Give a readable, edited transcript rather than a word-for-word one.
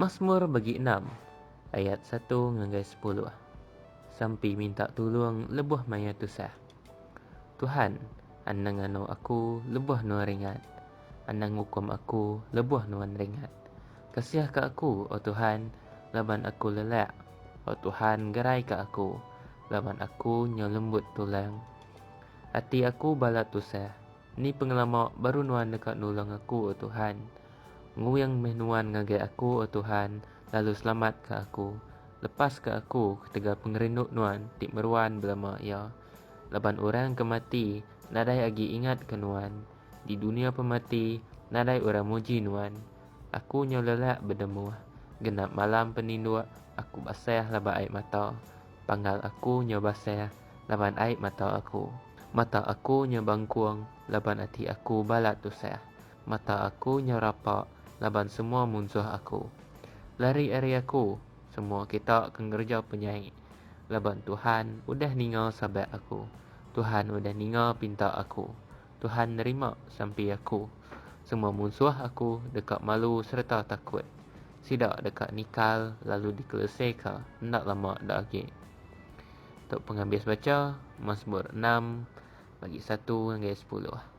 Masmur bagi enam, ayat satu ngagai sepuluh. Sampi minta tulung lebuh maya tusah. Tuhan, anang nganu aku lebuh nuan ringat. Anang ngukum aku lebuh nuan ringat. Kasihka aku, O Tuhan, laban aku lelak. O Tuhan, geraika aku, laban aku nyau lembut tulang. Ati aku balat tusah. Ni pengelama baru Nuan deka nulung aku, O Tuhan? Nguing meh Nuan ngagai aku, O Tuhan, lalu selamatka aku. Lepaska aku ketegal pengerindu Nuan ti meruan belama iya. Laban orang ke mati nadai agi ingatka Nuan. Di dunya pemati nadai orang muji Nuan. Aku nyau lelak bedemuh. Genap malam peninduk aku basah laban ai mata. Panggal aku nyau basah laban ai mata aku. Mata aku nyau bangkung laban ati aku balat tusah. Mata aku nyau rapa laban semua munsuh aku. Lari ari aku, semua kita ke ngereja penyai, laban Tuhan udah ninga sabak aku. Tuhan udah ninga pinta aku. Tuhan nerima sampi aku. Semua munsuh aku deka malu sereta takut. Sida deka nikal lalu dikeleseka enda lama da agi. Tu pengabis bacha Masmur enam bagi satu ngagai sepuluh.